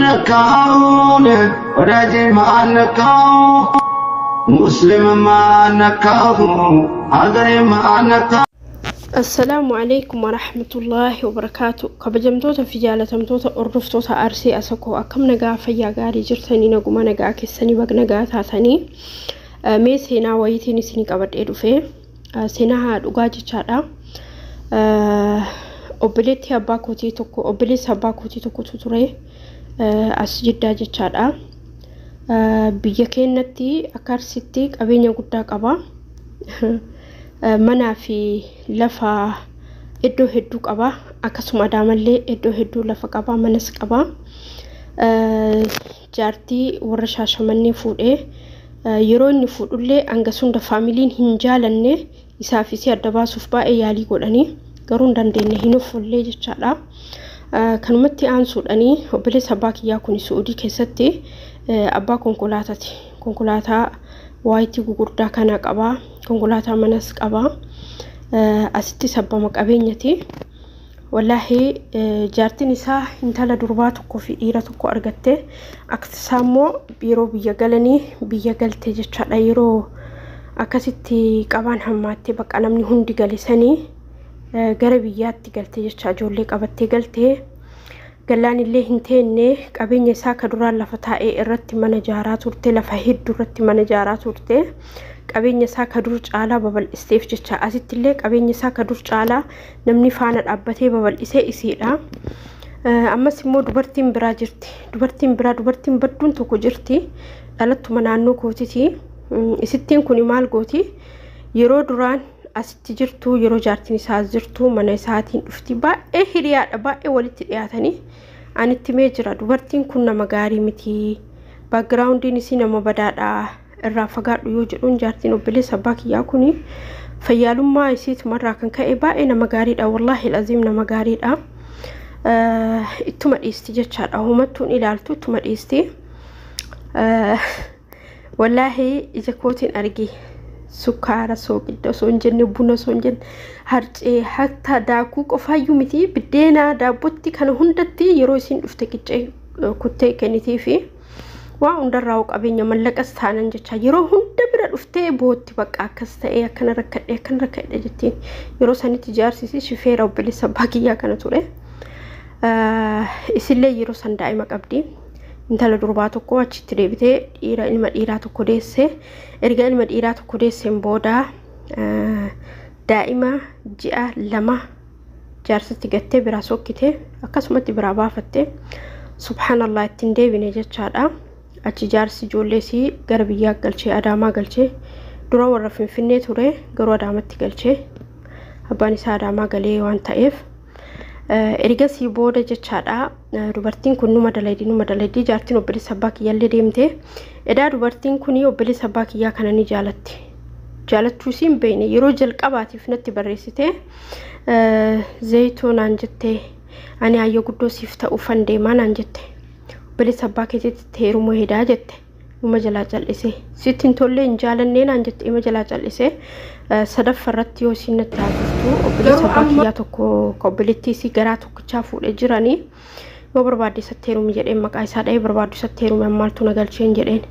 ማነካውን ወዳጅ ማነካው ሙስሊም ማነካው ሀገሬ ማነካው። Assalaamu alaikum warahmatullaahi wabarakaatu. Kabajamtoota fi jaalatamtoota hordoftoota Arsii Asakoo, akkam nagaa, fayyaa gaarii jirtanii? Naguma nagaa keessanii? Bag nagaa taatanii. Mee seenaa wayiitiin isinii qabadhee dhufe, seenaa dhugaa jechaadha. Obboleettii abbaa kootii tokko, obboleessa abbaa kootii tokkotu ture as Jiddaa jechaadha. Biyya keenyatti akka Arsiitti qabeenya guddaa qaba. Manaa fi lafa iddoo hedduu qaba. Akkasuma Adaamallee iddoo hedduu lafa qaba, manas qaba. Jaartii warra Shaashamannee fuudhee, yeroo inni fuudhullee hanga sunda faamiliin hin jaalanne. Isaaf isii adda baasuuf baay'ee yaalii godhanii garuu hin dandeenye, hin offollee jechaadha. Kanumatti aansuudhanii obboleessa abbaa kiyyaa kun Su'uudii keessatti abbaa konkolaataati. Konkolaataa waayitii gugurdaa kana qaba. Konkolaataa manas qaba. Asitti sabbama qabeenyati. Wallaahi, jaartiin isaa intala durbaa tokkoo fi dhiira tokko argatte. Akka immoo yeroo biyya galanii biyya galte jechaadha. Yeroo akkasitti qabaan hammaattee bakka namni hundi gale sanii gara biyyaatti galte jecha, ijoollee qabattee galtee. Gallaan illee hin teenne, qabeenya isaa ka duraan lafa taa'ee irratti mana ijaaraa turte, lafa hedduu irratti mana ijaaraa turte. Qabeenya isaa ka dur caalaa babal'isteef jecha. Asitti illee qabeenya isaa ka dur caalaa namni faana dhaabbatee babal'isee isiidha. Ammas immoo dubartiin biraa jirti. Dubartiin biraa, dubartiin badduun tokko jirti. Dhalattuma naannoo kootiti. Isittiin kun maal gooti? Yeroo duraan asitti jirtu, yeroo jaartiin isaa jirtu, mana isaatiin dhufti. Baay'ee hiriyaadha, baay'ee walitti dhiyaatanii. Anitti mee jira, dubartiin kun nama gaarii miti, backgroundiin isii nama badaadha, irraa fagaadhu yoo jedhuun, jaartiin obboleessa abbaa kiyyaa kun fayyaalummaa isiitumarraa kan ka'e baay'ee nama gaariidha, wallaahi aziim, nama gaariidha. Ittuma dhiisti jechaadha, homattuun ilaaltu, ittuma dhiisti. Wallaahi, ija kootiin argi, sukkaara sooqidda osoo hin jenne, buna osoo hin jenne, harcee hatta daakuu qofaayyuu miti, biddeena daabbootti kana hundatti yeroo isiin dhufte qiccee kuttee kennitii fi waa hundarraa qabeenya mallaqas taanan jecha yeroo hunda bira dhuftee bootti. Bakka akkas ta'ee, akkana rakkadhe, akkana rakkadhe jettiin. Yeroo sanitti jaarsisi shifeera obboleessa abbaa kiyyaa kana ture. Isillee yeroo san daa'ima qabdi. Intala durbaa tokko achitti deebitee dhiira, ilma dhiiraa tokko deesse. Erga ilma dhiiraa tokko deesseen booda daa'ima ji'a 2 jaarsatti gattee biraa sokkite, akkasumatti biraa baafatte. Subhaanallah, ittiin deebine jechaadha. Achi jaarsi ijoollee isii gara biyyaa galchee, Adaamaa galchee. Dura warra Finfinnee ture, garuu Adaamatti galchee, abbaan isaa Adaamaa galee waan ta'eef. Ergasii booda jechaadha, dubartiin kun numa dalaydi, numa dalaydi. Jaartiin obboleessa abbaa kiyyaallee deemte. Edaa dubartiin kun obboleessa abbaa kiyyaa kana ni jaalatti. Jaalachuu isii hin beekne. Yeroo jalqabaatiif natti barreessite, zayitoo naan jette, ani hayyoo guddoo siif ta'uufan deemaa naan jette, obboleessa abbaa keetiitti heerumuu hedaa jette. Numa jalaa cal'ise. Sitti hin tollee, hin jaalannee naan jette. Ima jalaa cal'ise. Sadaffa irratti yoo isiin natti haasoftu, obboleessa abbaa kiyyaa tokko ka obboleettii isii garaa tokkichaa fuudhee jiranii yoo barbaadde isatti heerumi jedheen. Maqaa isaa dha'ee, barbaaddu isatti heerumi, maaltu na galcheen jedheen.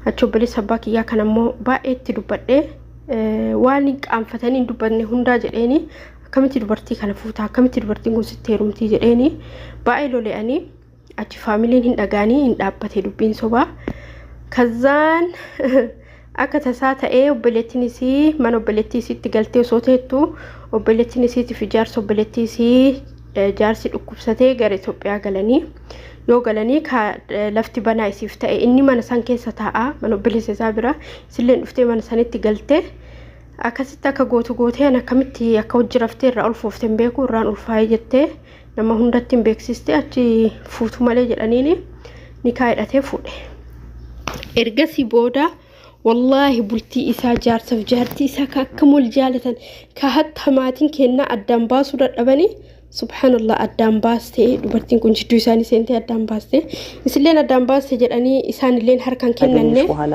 Achi obboleessa abbaa kiyyaa kana immoo baay'ee itti dubbadhee, waan qaanfatanii hin dubbanne hundaa jedheeni, akkamitti dubartii kana fuutaa, akkamitti dubartiin kun sitti heerumtii jedheeni baay'ee lole'anii. Achi faamiliin hin dhagaanii, hin dhaabbate dubbiin sobaa. Kazaan akka tasaa ta'ee obboleettiin isii mana obboleettii isiitti galtee osoo teettu, obboleettiin isiitiif jaarsa obboleettii isii, jaarsi dhukkubsatee gara Itoophiyaa galanii. Yoo galanii lafti banaa isiif ta'e. Inni mana san keessa taa'a, mana obboleessa isaa bira. Isilleen dhuftee mana sanitti galte. Akkasitti akka gootu gootee, ani akkamitti akka hojii raftee irraa ulfoofte hin beeku, irraan ulfaa'ee jettee nama hundatti hin beeksiste. Achi fuutu malee jedhaniini nikaa hidhatee fuudhe. Ergasii booda wallaahi, bultii isaa, jaarsaaf jaartii isaa ka akkam wal jaalatan, ka hatta maatiin kennaa addaan baasuu dadhabanii, subhaanallah, addaan baastee dubartiin kun jidduu isaanii seentee addaan baaste. Isilleen addaan baaste jedhanii isaanilleen harkaan ካገኘሽ kennanne. በኋላ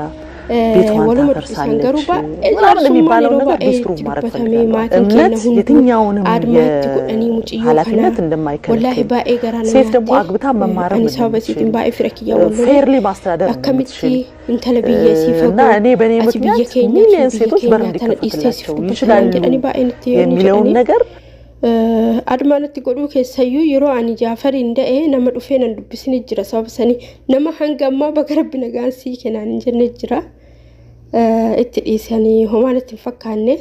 ቤቷን Waluma dubbisan ታፈርሳለች garuu baay'ee ምናምን jaarsummaan የሚባለውን yeroo ነገር baay'ee ዲስፕሩቭ itti ማድረግ dubbatamee ፈልጋለሁ። maatiin keenya እምነት hunduu የትኛውንም aadmaa itti godhanii mucayyoo kana ኃላፊነት wallaahi እንደማይከለክል baay'ee garaa na ሴት ደግሞ nyaatte. አግብታ መማረም Ani sababa እንደምትችል isiitiin baay'ee fira kiyya wal lole ፌርሊ ማስተዳደር akkamitti እንደምትችል intala biyya isii እና fagoo እኔ በእኔ ati biyya ምክንያት keenya fi ሚሊየን biyya ሴቶች በር keenya tana dhiistee siif እንዲከፈትላቸው dubbatanaan ይችላሉ jedhanii baay'ee nutti ni የሚለውን jedhanii. ነገር Adumaa natti godhuu keessayyuu yeroo ani Jaafariin da'ee nama dhufee nan dubbisni jira sababa sanii nama hanga ammaa baga rabbi nagaan sii kennaan hin jenne jira. Itti dhiisanii homaa natti hin fakkaanne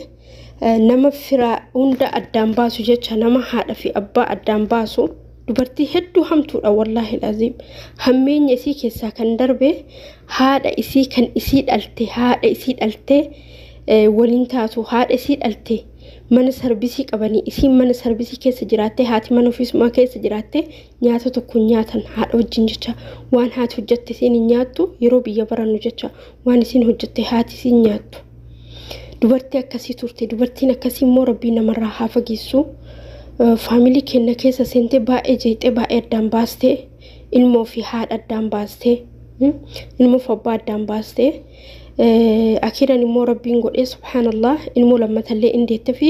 nama fira hunda addaan baasu jecha nama haadha fi abbaa addaan baasu dubartii hedduu hamtuudha wallaahi laziim hammeenya isii keessaa kan darbe haadha isii kan isii dhalte haadha isii dhalte waliin taatu haadha isii dhalte mana sarbisii qabanii isiin mana sarbisii keessa jiraatte haati mana ofiisumaa keessa jiraatte nyaata tokko hin nyaatan haadha wajjin jecha waan haati hojjette isiin hin nyaattu yeroo biyya barannu jecha waan isiin hojjette haati isiin nyaattu. Dubartii akkasii turte dubartiin akkasii immoo rabbiin namarraa haa fageessu. Faamilii keenya keessa seentee baay'ee jeeqxee baay'ee addaan baastee ilmoo fi haadha addaan baastee ilmoo fi abbaa addaan baastee akiiran immoo rabbiin godhee subhaanallah ilmoo lammatallee indeette fi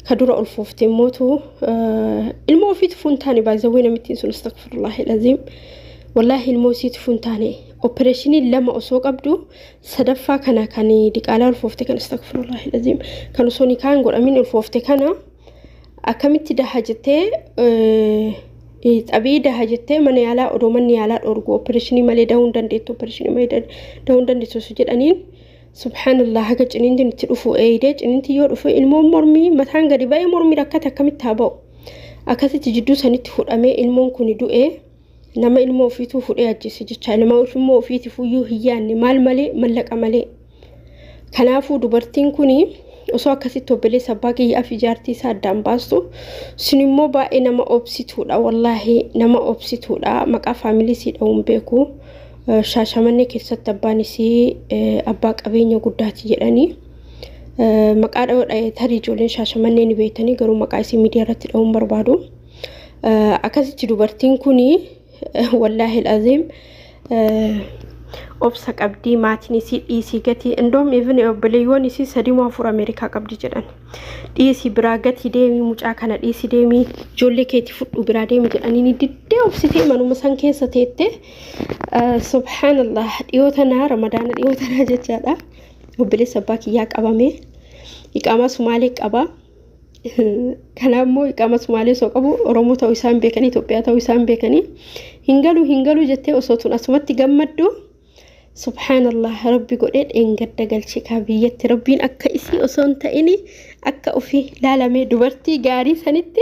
ka dura ulfoofte immootu ilmoo ofiitu fuun taane baay'ee namittiin sun astagfirullahi laziim wallaahi ilmoo isiitu fuun taane opereeshinii lama osoo qabdu sadaffaa kana kan diqaalaa ulfoofte kan astagfirullahi laziim kan osoo nikaan godhamin ulfoofte kana akkamitti daha jettee xabii daha jettee mana yaalaa odoo manni yaalaa dhorgu opereeshinii malee dahuu hin dandeettu opereeshinii malee dahuu hin dandeettu osoo jedhaniin subhaanallah haga ciniintiin itti dhufu eeyidee ciniinti yoo dhufu ilmoon mormii mataan gadi ba'ee mormii rakkate akkamitti haa ba'u akkasitti jidduu sanitti fudhamee ilmoon kun du'ee nama ilmoo ofiituu fudhee ajjeese jecha ilma ilmoo ofiitiif iyyuu hin yaanne maal malee mallaqa malee kanaafuu dubartiin kuni osoo akkasitti obboleessa abbaa kiyyaa fi jaartii isaa addaan baastu sun immoo baay'ee nama obsituudha wallaahi nama obsituudha maqaa faamilii isii dha'uun beeku Shaashamannee keessatti abbaan isii abbaa qabeenya guddaati jedhanii maqaa dha'uu dha'ee tarii ijoolleen Shaashamannee ni beektanii garuu maqaa isii miidiyaa irratti dha'uun barbaadu akkasitti dubartiin kuni wallaahi aziim obsa qabdii maatiin isii dhiisii gatii indoom even obboleeyyoon isii sadii moo afur Ameerikaa qabdi jedhan dhiisii biraa gatii deemii mucaa kana dhiisii deemii ijoollee keetii fudhu biraa deemi jedhanii ni diddee obsitee manuma san keessa teette subhaanallah dhiyoo tanaa ramadaana dhiyoo tanaa jechaadha obboleessa abbaa kiyyaa qabame iqaamaa Sumaalee qaba kanaammoo iqaama Sumaalee osoo qabu Oromoo ta'uu isaan beekanii Itoophiyaa ta'uu isaan beekanii hin galu hin galu jettee osoo tun asumatti gammaddu subhaanallah rabbi godhee dheengadda galche kaa biyyatti rabbiin akka isii osoo hin ta'ini akka ofii laalamee dubartii gaarii sanitti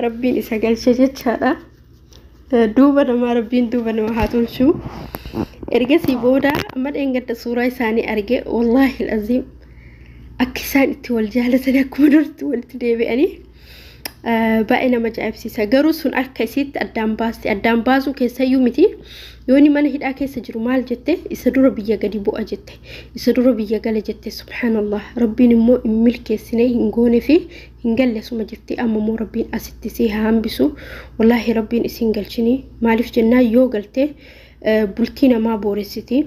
rabbiin isa galche jechaadha. Duuba namaa rabbiin duuba nama haa tolchu. Ergasii booda amma dheengadda suuraa isaanii arge wallaahi aziim akka isaan itti wal jaalatan akkuma durtti walitti deebi'anii baay'ee nama ajaa'ibsiisa. Garuu sun akka isiitti addaan baaste addaan baasuu keessayyuu miti yooni mana hidhaa keessa jiru maal jette isa dura biyya gadi bu'a jette isa dura biyya gala jette subhaanallah rabbiin immoo hin milkeessine hin goone fi hin galle suma jirti amma immoo rabbiin asitti si haa hambisu wallaahi rabbiin isin galchini maaliif jennaan yoo galte bultii namaa booressiti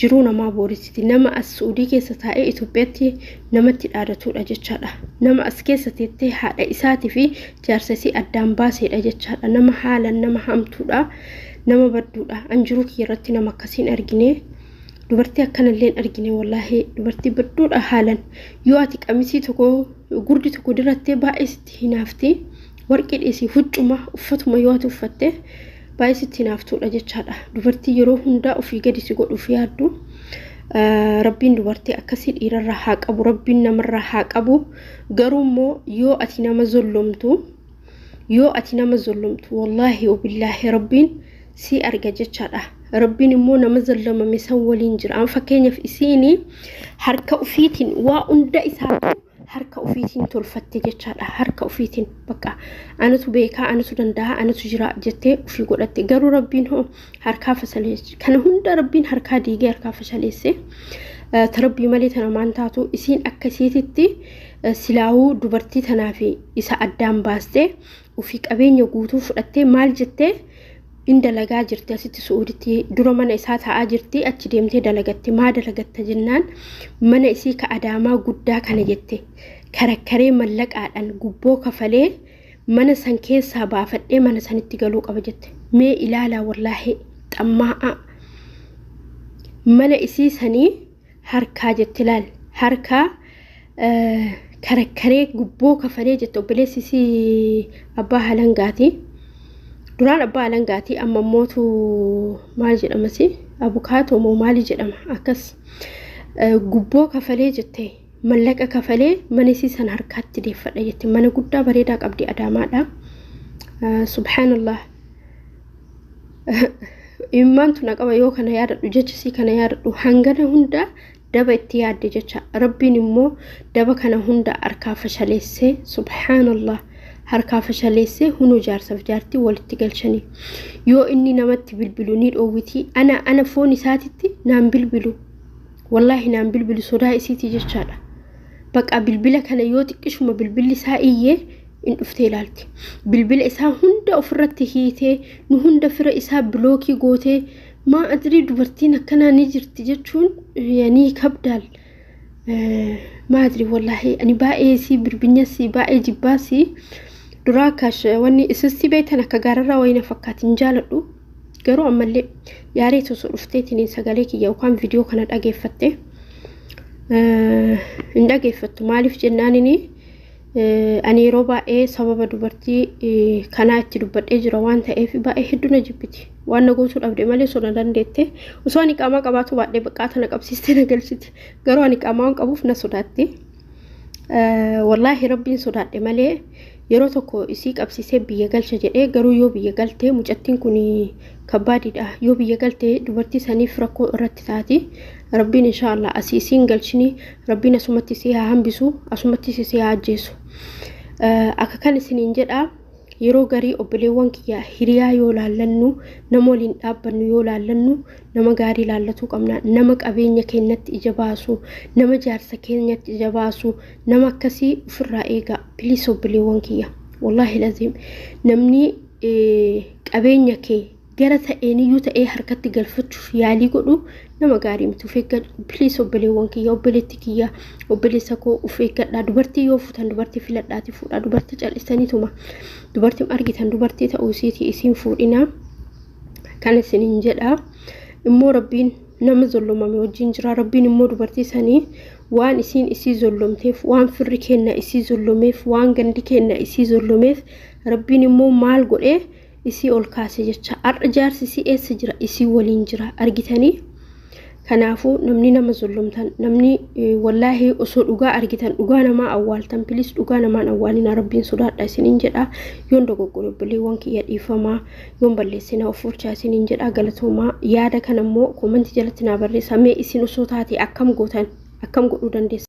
jiruu namaa booressiti nama as Suudii keessa taa'ee Itoophiyaatti namatti dhaadatudha jechaadha nama as keessa teettee haadha isaatii fi jaarsa isii addaan baaseedha jechaadha nama haalan nama hamtuudha nama badduudha an jiruu kiyya irratti nama akkasiin argine dubartii akkanallee hin argine wallaahi dubartii badduudha haalan yoo ati qamisii tokko gurdi tokko dirattee baay'ee sitti hinaafti warqii dhiisii huccuma uffatuma yoo ati uffatte baay'ee sitti hinaaftuudha jechaadha dubartii yeroo hundaa ofii gadi si godhuuf yaaddu rabbiin dubartii akkasii dhiirarraa haa qabu rabbiin namarraa haa qabu garuu immoo yoo ati nama zollomtu yoo ati nama zollomtu wallaahi wabillaahi rabbiin si arga jechaadha rabbiin immoo nama zollamame san waliin jira an fakkeenyaaf isiini harka ufiitiin waa hunda isaatu harka ufiitiin tolfatte jechaadha harka ufiitiin bakka anatu beekaa anatu danda'a anatu jira jettee ufii godhatte garuu rabbiin hoo harkaa fashaleesse kana hunda rabbiin harkaa diigee harkaa fashaleesse tarabbii malee tana maan taatu isiin akka isiititti silaawuu dubartii tanaa fi isa addaan baastee ufii qabeenya guutuu fudhattee maal jettee In dalagaa jirti asitti Su'uuditti, dura mana isaa taa'aa jirti, achi deemtee dalagatte. Maa dalagatta jennaan mana isii ka Adaamaa guddaa kana jette karakkaree mallaqaadhaan gubboo kafalee mana san keessaa baafadhee mana sanitti galuu qaba jette. Mee ilaalaa, wallaahi xammaa'a mana isii sanii harkaa jette, laal, harkaa karakkaree gubboo kafalee jette. Obboleessi isii abbaa halangaati. Duraan abbaa alangaati, amma immootu maal jedhamasi, abukaatoo moo maali jedhama, akkas gubboo kafalee jette, mallaqa kafalee mana isii san harkaatti deeffadha jette. Mana guddaa bareedaa qabdi Adaamaadha. Subhaanallah. Imimmaantu na qaba yoo kana yaadadhu, jecha isii kana yaadadhu. Hangana hunda daba itti yaadde jecha, Rabbiin immoo daba kana hunda harkaa fashaleessee, subhaanallah, harkaa fashaleessee hunuu jaarsaaf jaartii walitti galchanii. Yoo inni namatti bilbilu ni dhoowwiti. Ana foon isaatitti naan bilbilu, wallaahi naan bilbilu, sodaa isiiti jechaadha. Baqa bilbila kana yoo xiqqishuma bilbilli isaa iyyee in dhuftee ilaalti. Bilbila isaa hunda ofirratti hiitee nu hunda fira isaa block gootee. Maa adrii, dubartiin akkanaa ni jirti jechuun ni kabdaal. Maa adrii, wallaahi ani baay'ee si birbinyasi, baay'ee jibbaasi. Duraa kash wanni isistii beektan akka gaararraa wayina fakkaati, hin jaaladhu. Garuu ammallee yaaree osoo dhufteetiin sagalee kiyya yookaan viidiyoo kana dhageeffatte, hin dhageeffattu. Maaliif jennaanini, ani yeroo baay'ee sababa dubartii kanaa itti dubbadhee jira waan ta'eef baay'ee hedduu na jibbiti. Waan na gootuu dhabde malee osoo na dandeette, osoo ani qaamaa qabaatu baadhee baqqaata na qabsiistee na galchiti. Garuu ani qaamaa waan qabuuf na sodaatti. Wallaahi Rabbiin sodaadhe malee yeroo tokko isii qabsiisee biyya galcha jedhee. Garuu yoo biyya galtee, mucattiin kun kabbaadiidha, yoo biyya galtee dubartii saniif rakkoo irratti taati. Rabbiin inshaallah asii isiin galchini, Rabbiin asumatti isii haa hambisu, asumatti isii haa ajjeesu. Akka kan isiniin jedha, yeroo garii obboleewwan kiyya, hiriyaa yoo laallannu, nama waliin dhaabbannu yoo laallannu, nama gaarii laallatuu qabna. Nama qabeenya keenyatti ija baasu, nama jaarsa keenyatti ija baasu, nama akkasii ofirraa eegaa please, obboleewwan kiyya. Wallaahi laziim, namni qabeenya kee gara ta'eeniyyuu ta'ee harkatti galfachuuf yaalii godhu nama gaarii miti. Of eeggadhu please, obboleewwan kiyya, obboleetti kiyya, obboleessa koo, of eeggadha. Dubartii yoo fuutan dubartii filadhaati fuudha. Dubartii cal'isaniituma dubartii argitan dubartii ta'uu isiitii isiin fuudhinaa. Kan isiniin jedha immoo, Rabbiin nama zollomame wajjin jira. Rabbiin immoo dubartii sanii waan isiin isii zollomteef, waan firri kenna isii zollomeef, waan gandi kenna isii zollomeef, Rabbiin immoo maal godhee isii ol kaase jecha. Har'a jaarsi isii eessa jira? Isii waliin jira, argitanii? Kanaafuu namni nama zollomtan, namni wallaahi osoo dhugaa argitan dhugaa namaa awwaaltan, please dhugaa namaan awwaalina, Rabbiin sodaadha isiniin jedha. Yoon dogoggore, obboleewwan kiyya, dhiifamaa, yoon balleessina of oolchaa isiniin jedha. Galatoomaa. Yaada kana immoo comment jalatti naa barreessa. Mee isin osoo taate akkam gootan? Akkam godhuu dandeessa?